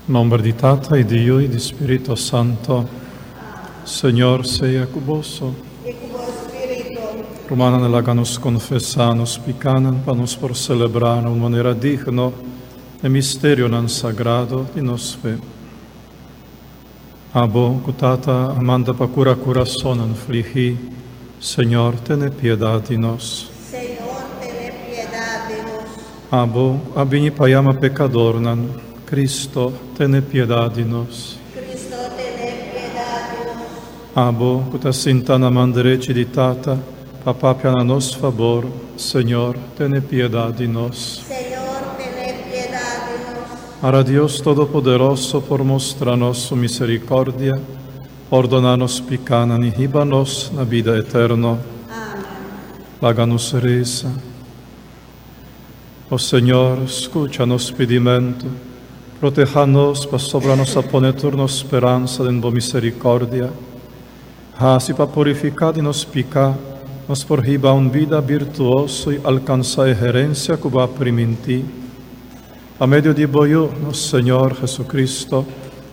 Nomber di Tata y di Yu y di Spirito Santo. Señor sea cu boso. I ku bo spiritu. Rumannan, laga nos confesa nos picanan pa nos por celebra na un manera digno e misterionan sagrado di nos fe. Abo cu Tata a manda pa cura curasonnan fligi, Señor, tene piedad di nos. Señor, tene piedad di nos. Abo cu a bini pa yama pecadornan, Cristo, tene piedad di nos. Cristo, tene piedad di nos. Abo cu ta sinta na man derechi di Tata pa papia na nos fabor, Señor, tene piedad di nos. Señor, tene piedad di nos. Ara Dios Todopoderoso por mustra nos su misericordia, pordona nos picanan y hiba nos na bida eterno. Amen. Laga nos reza. O Señor, scucha nos pidimento, proteha nos pasobra nos a pone tur nos speransa den bo misericordia. Haci pa purifica di nos pica, nos por hiba un bida birtuoso y alcansa e herencia cu bo a priminti. Pa medio di bo Yu, nos Señor Jesucristo,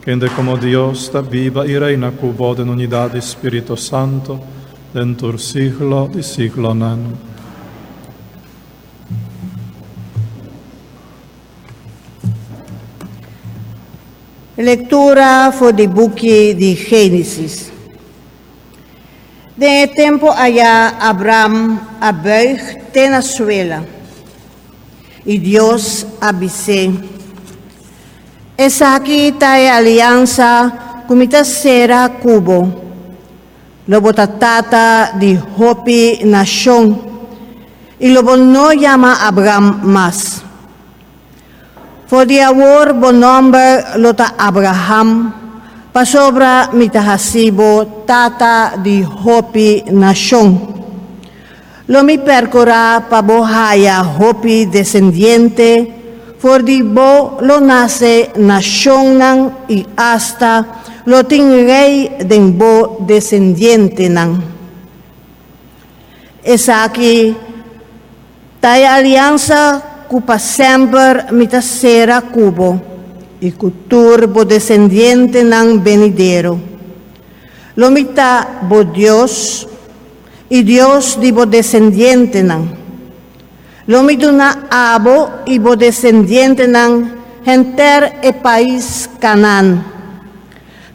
kende como Dios ta biba y reina cu bo den unidad di Spirito Santo, den tur siglo di siglonan. Lectura for di buki di Génesis. Den e tempo aya Abram a buig te na suela, i Dios a bis'é, Esaki ta e aliansa ku mi ta sera ku bo, Lo bo ta tata di hopi nashon, i lo bo no yama Abram mas. For di awor bo nòmber lo ta Abraham, pasobra mi ta hasi bo tata di hopi nashon. Lo mi perkurá pa bo haya hopi desendiente, for di bo lo nase nashonnan i asta lo tin rei den bo desendientenan. Esaki ta e aliansa ku pa semper mi ta sera ku bo i ku tur bo desendientenan benidero. Lo mi ta bo Dios i Dios di bo desendientenan. Lo mi duna abo i bo desendientenan henter e pais Kanaan,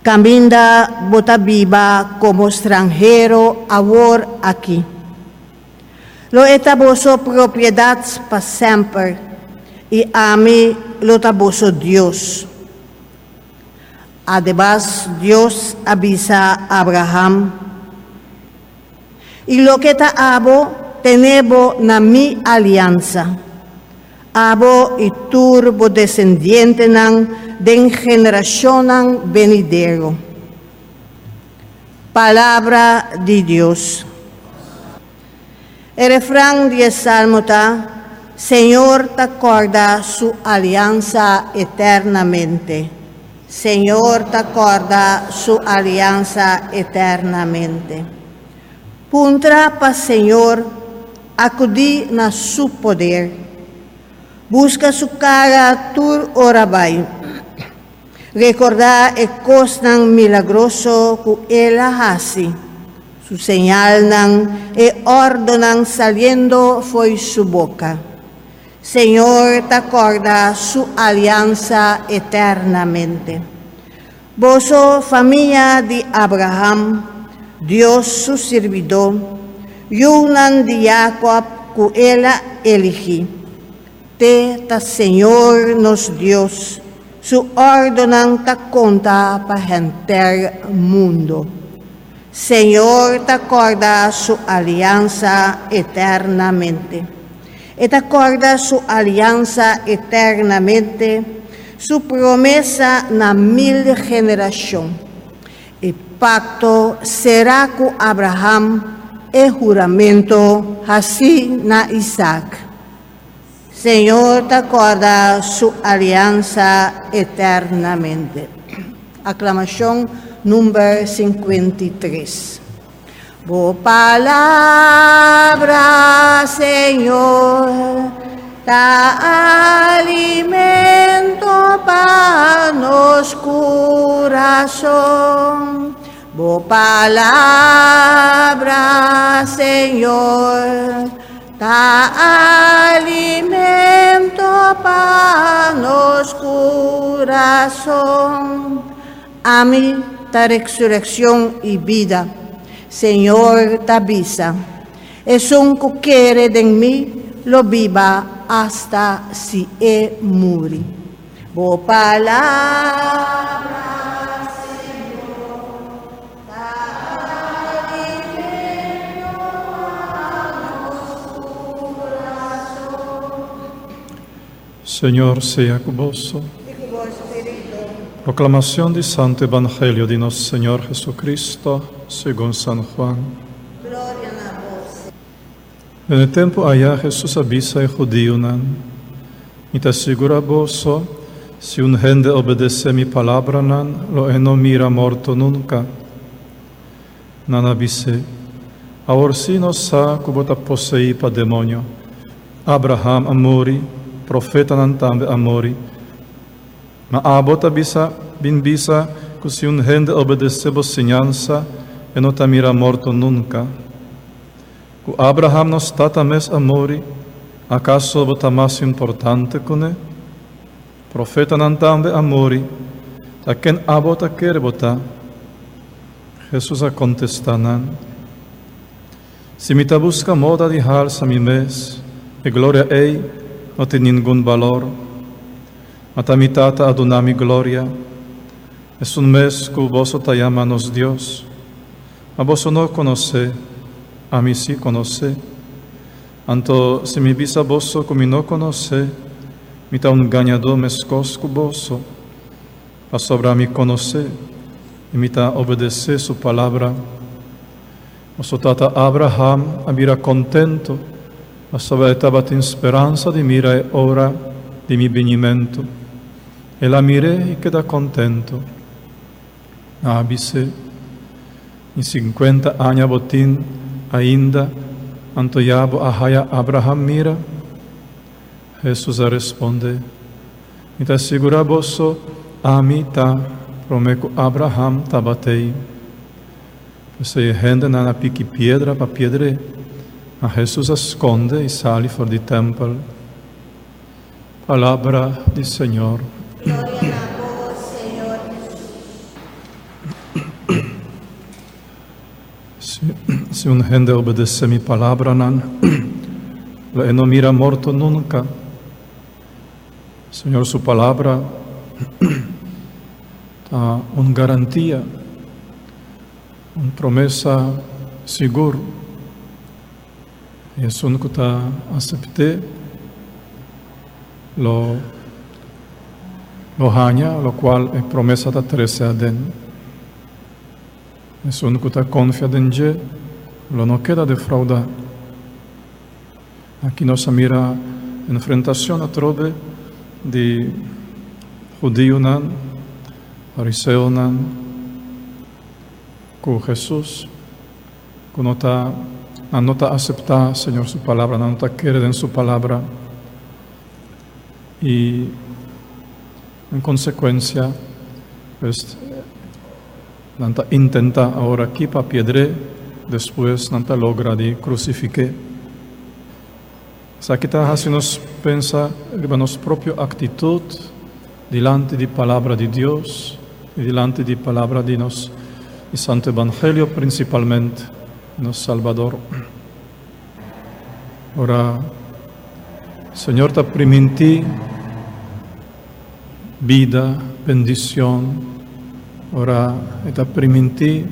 kaminda bo ta biba komo stranhero awor aki. Lo e ta boso propiedat pa semper, i ami lo ta boso Dios. Ademas, Dios a bisa Abraham, I loke ta abo, tene bo na mi aliansa, abo i tur bo desendientenan den generashonnan benidero. Palabra di Dios. E refran di e salmo ta, Señor ta kòrda su aliansa eternamente. Señor ta kòrda su aliansa eternamente. Puntra pa Señor, akudí na su poder. Buska su kara tur ora bai. Rekordá e kosnan milagroso ku el a hasi, su señalnan, e òrdunan saliendo fo'i su boka. Señor ta kòrda su aliansa eternamente. Boso, famia di Abraham, Dios su sirbidó, yunan di Yakòb ku el a eligí. Te ta Señor nos Dios, su òrdunan ta konta pa henter mundo. Señor ta kòrda su aliansa eternamente. E ta kòrda su aliansa eternamente, su promesa na mil generashon. E pakto será ku Abraham, e huramento hasí na Isaak. Señor ta kòrda su aliansa eternamente. Aklamashon number 53. Bo palabra, Señor, ta alimento pa nos. nos kurason. Bo palabra, Señor, ta alimento pa nos kurason. Ami ta resurekshon i bida, Señor ta bisa. Esun ku kere den mi lo biba asta si e muri. Bo palabra, Señor, ta alimento pa nos kurason. Señor sea ku boso. I ku bo spiritu. Proclamación di Santo Evangelio di nos Señor Jesucristo, segun San Juan. Gloria na bo, Señor. Den e tempu ayá Hesus a bisa e hudiunan, Mi ta sigurá boso, si un hende obedesé mi palabranan, lo e no mira morto nunka. Nan a bis'é, Awor sí nos sa ku bo ta poseí pa demoño. Abraham a muri, profetanan tambe a muri. Ma abo ta bisa, bin bisa ku si un hende obedesé bo siñansa, e no ta mira morto nunka. Ku Abraham nos tata mes a muri, akaso bo ta mas importante kuné? Profetanan tambe a muri, ta ken abo ta kere bo ta? Hesus a kontestá nan, Si mi ta buska moda di halsa mi mes, e gloria ei no tin ningun balor. Ma ta mi Tata a duna mi gloria, esun mes ku boso ta yama nos Dios. Ma boso no konosé, ami sí konosé. Anto si mi bisa boso ku mi no konosé, mi ta un gañadó meskos ku boso, pasobra mi konosé i mi ta obedesé su palabra. Boso tata Abraham a bira kontentu pasobra e tabatin speransa di mira e ora di mi binimentu. El a mir'é i keda kontentu. Nan a bis'é, Ni sinkuenta aña bo tin ainda, anto ya bo a haya Abraham mira? Hesus a respondé, Mi ta sigurá boso, ami ta promé ku Abraham tabat'ei. P'esei e hendenan a piki piedra pa piedr'é, ma Hesus a skonde i sali for di tèmpel. Palabra di Señor. Gloria na bo, Señor Jesús. Si un hende obedece mi palabranan, lo e no mira morto nunca. Señor su palabra ta un garantia, un promesa sigur. Esun ku ta asept'é lo lo haña lokual e promesa ta trese aden. Esun ku ta konfia den dje lo no keda defraudá. Aki nos a mira enfrentashon atrobe di hudiunan, fariseonan ku Hesus. Ku no ta, nan no ta aseptá Señor su palabra, nan no ta kere den su palabra. I en konsekuensia, pues, nan ta intentá awor aki pa piedr'é, despues nan ta logra di krusifik'é. Esaki ta hasi nos pensa riba nos propio aktitut dilanti di Palabra di Dios i dilanti di Palabra di nos di Santo Evangelio prinsipalmente, nos Salbador. Ora Señor ta primintí bida, bendicion, ora E ta primintí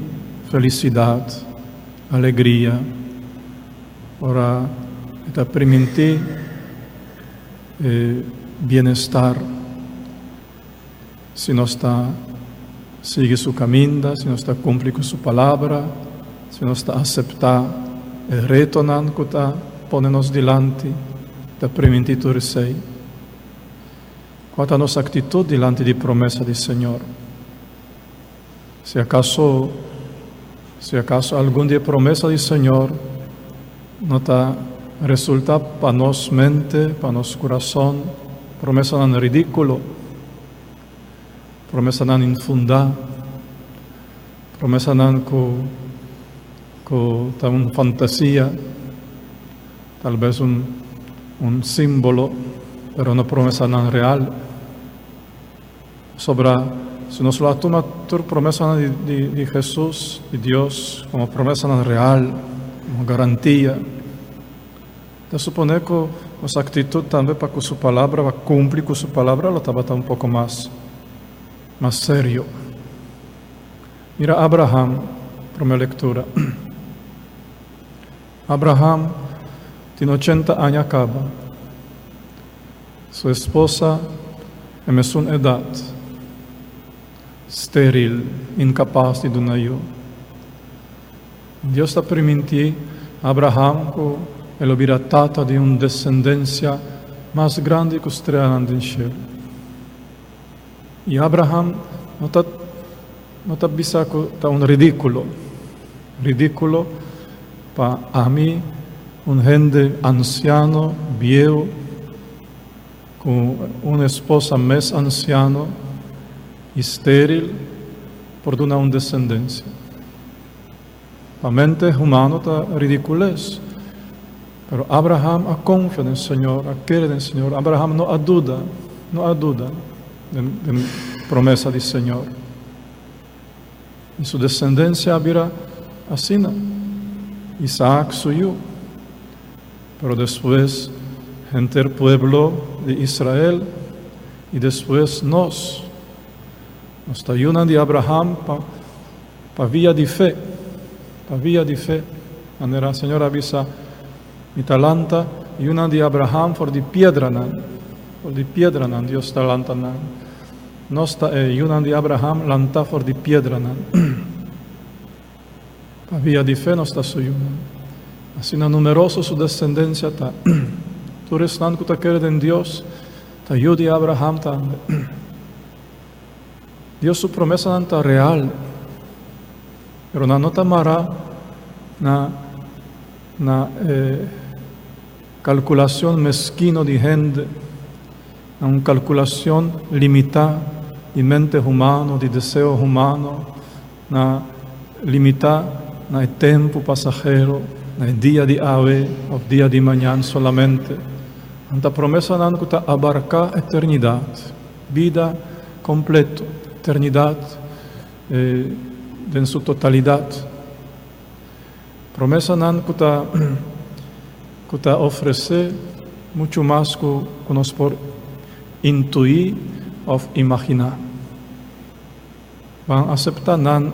felicidad, alegria, Ora e ta primintí e bienestar si nos ta sigui su kaminda, si nos ta kumpli ku su palabra, si nos ta aseptá e retonan ku ta pone nos dilanti, ta primintí tur esei. Kua ta nos aktitut dilanti di promesa di Señor? Si akaso, si akaso algun di e promesa di Señor no ta resulta pa nos mente, pa nos kurason, promesanan ridíkulo. Promesanan infundá, promesanan ku ku ta un fantasia, tal bes un un símbolo, pero no promesanan real. Sobra si nos lo a tuma tur promesanan di di di Hesus, di Dios, komo promesanan real, komo garantia, Ta suponé ku nos aktitut tambe pa ku su palabra, pa kumpli ku su palabra lo tabata un poko mas mas serio. Mira Abraham, promé lektura. Abraham tin ochenta aña kaba. Su esposa e mesun edat, steril, inkapas di duna yu. Dios ta primintí Abraham ku e lo bira tata di un desendensia mas grandi ku streanan den shelu. I Abraham no ta no ta bisa ku ta un ridíkulo, ridíkulo pa ami, un hende ansiano, bieu, ku un esposa mes ansiano i stéril por duna un desendensia. Pa mente humano ta ridicules, pero Abraham a confia den Señor, a kere den Señor. Abraham no a duda, no a duda den, den promesa di Señor. Y su descendencia a bira asina, Isaac su yu. Pero despues henter pueblo di Israel y despues nos, nos ta yunan di Abraham pa Pa via di fe, pa via di fe, manera Señor a bisa, Mi ta lanta yunan di Abraham for di piedranan, for di piedranan Dios ta lanta nan. Nos ta e yunan di Abraham lantá for di piedranan. Pa via di fe nos ta su yunan. Asina numeroso su descendencia ta. Tur esnan cu ta kere den Dios ta yu di Abraham tambe. Dios su promesanan ta real, pero nan no ta mará na na e kalkulacion meskino di hende, na un kalkulacion limitá di mente humano, di deseo humano, na limitá na e tempu pasahero, na e dia di awe òf dia di mañan solamente. Nan ta promesanan ku ta abarká eternidat. Bida completo, eternidad den su totalidad. Promesanan cu ta cu ta ofrece mucho mas cu cu nos por intui of imagina. Ban acepta nan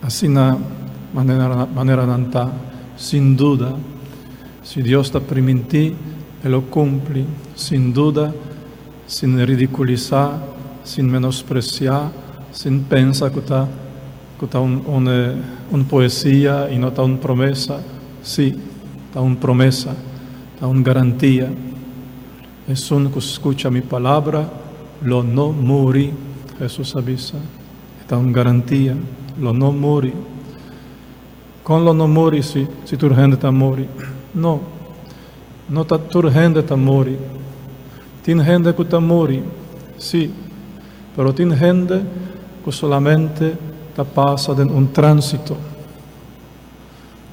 asina manera manera nan ta, sin duda. Si Dios ta priminti, E lo cumpli, sin duda, sin ridiculisa, sin menosprecia, sin pensa cu ta cu ta un un un poesia y no ta un promesa. Si, ta un promesa, ta un garantia. Esun cu scucha mi palabra lo no muri, Jesus a bisa. E ta un garantia, lo no muri. Con lo no muri si si tur hende ta muri? No, no ta tur hende ta muri. Tin hende cu ta muri, si, pero tin hende cu solamente ta pasa den un transito.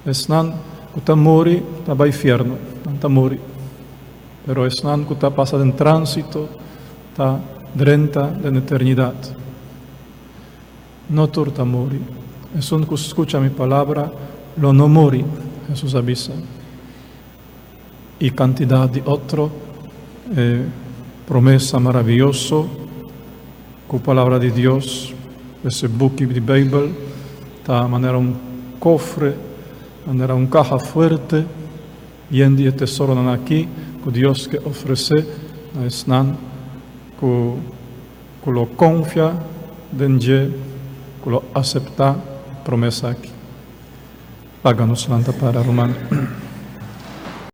Esnan cu ta muri ta bay fierno, nan ta muri. Pero esnan cu ta pasa den transito ta drenta den eternidad. No tur ta muri. Esun cu scucha mi palabra lo no muri, Jesus a bisa. Y cantidad di otro promesa maraviyoso cu Palabra di Dios, ese buki di Bijbel, ta manera un cofre, manera un caha fuerte yen di e tesoronan aki cu Dios ke ofrece na esnan cu Ku lo konfia den dje, ku lo aseptá e promesa aki. Laga nos lanta para, ruman.